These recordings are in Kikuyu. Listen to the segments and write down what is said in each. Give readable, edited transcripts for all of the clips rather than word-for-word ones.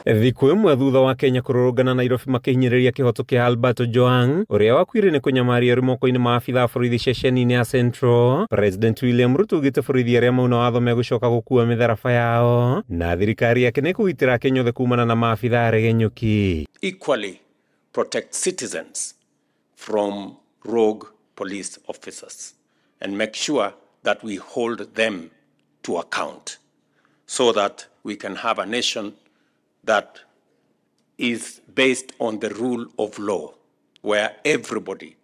Thikũ ĩmwe thutha wa Kenya kũrũrũngana Nairobi makĩhinyĩrĩria kĩhoto kĩa Albert Ojwang ũrĩa wakuire nĩ kũnyamario arĩ moko-inĩ ma abithaa borithi ceceni-inĩ ya Central, President William Ruto augĩte borithi arĩa mauna watho megũcoka gũkua mĩtharaba yao na thirikari yake nĩ kũgitĩra Akenya othe kumana na maabithaa aregenyũki. Equally protect citizens from rogue police officers and make sure that we hold them to account so that we can have a nation that is based on the rule of law, where everybody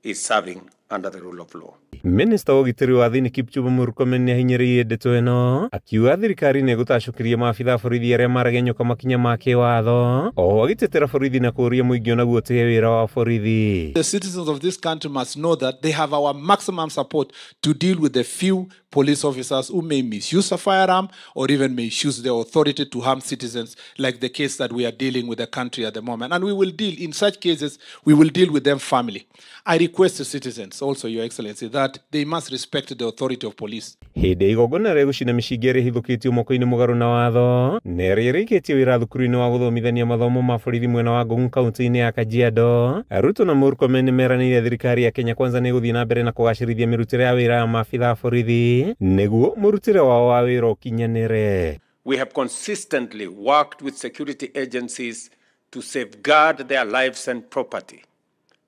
is serving under the rule of law. Minista wa ũgitĩri wa thĩinĩ Kipchumba Murkomen nĩahinyĩrĩirie ndeto ĩno akiuga thirikari nĩĩgũtacũkĩria maabithaa borithi arĩa maregenyũka makinya ma kĩwatho oho agĩtetera borithi na kũũria mũingĩ onaguo ũtĩe wĩra wa borithi. The citizens of this country must know that they have our maximum support to deal with the few police officers who may misuse a firearm or even may misuse their authority to harm citizens, like the case that we are dealing with the country at the moment. And we will deal, in such cases, we will deal with them firmly. I request the citizens also, Your Excellency, that they must respect the authority of police. Hĩndĩ ya igongona rĩa gũcina mĩcinga ĩrĩa ĩhithũkĩtio moko-inĩ mũgarũ na watho na ĩrĩa ĩrĩkĩtie wĩra thukuru-inĩ wa gũthomithania mathomo ma borithi mwena wa Ngong kaunti-inĩ ya Kajiado, Ruto na Murkomen nĩmeranĩire thirikari ya Kenya Kwanza nĩ ĩgũthiĩ na mbere na kũgacĩrithia mĩrutĩre ya wĩra ya maabithaa borithi nĩguo mũrutĩre wao wa wĩra ũkinyanĩre. We have consistently worked with security agencies to safeguard their lives and property,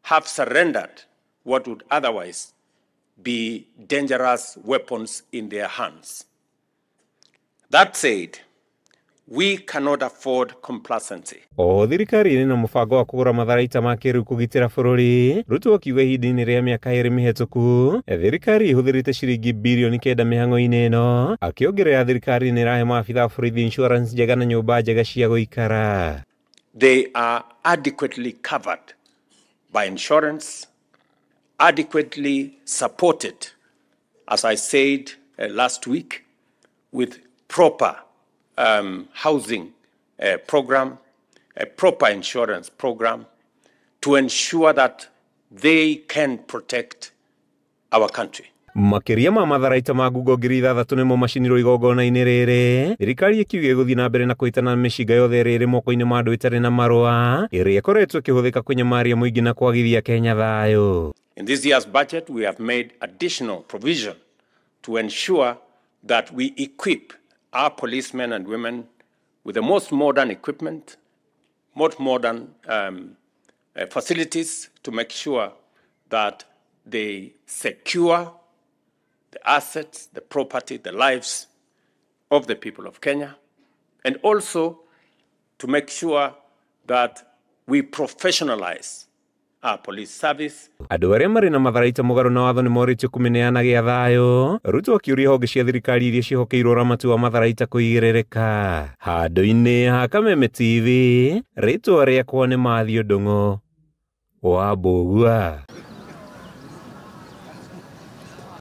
have surrendered what would otherwise be dangerous weapons in their hands. That said, we cannot afford complacency. Oho thirikari ĩrĩ na mũbango wa kũgũra matharaita ma kĩrĩu kũgitĩra bũrũri. Ruto akiuga ihinda-inĩ rĩa mĩaka 2 mĩhetũku thirikari ĩhũthĩrĩte ciringi birioni 9 mĩhang'o-inĩ ĩno, akĩongerera thirikari nĩ ĩrahe maabithaa borithi insurance njega na nyũmba njega cia gũikara. They are adequately covered by insurance, adequately supported, as I said last week, with proper housing program, a proper insurance program, to ensure that they can protect our country. Makĩria ma matharaita ma ngungo 6,000 nĩmo macinirwo igongona-inĩ rĩrĩ, thirikari ĩkiuga ĩgũthiĩ na mbere na kũhĩtana na mĩcinga yothe ĩrĩa ĩrĩ moko-inĩ ma andũ ĩtarĩ na marũa ĩrĩa ĩkoretwo ĩkĩhũthĩka kũnyamaria mũingĩ na kwagithia Kenya thayũ. In this year's budget, we have made additional provision to ensure that we equip our policemen and women with the most modern equipment, most modern facilities to make sure that they secure the assets, the property, the lives of the people of Kenya, and also to make sure that we professionalize our police service. Andũ arĩa marĩ na matharaita mũgarũ na watho nĩmorĩtio kũmĩneana gĩa thayũ. Ruto akĩũria honge cia thirikari iria ciĩhokeirwo ũramati wa matharaita kũigĩrĩrĩka. Handũ-inĩ ha Kameme TV, rĩtwa rĩakwa nĩ Matthew Ndung'u wa Mbũgua.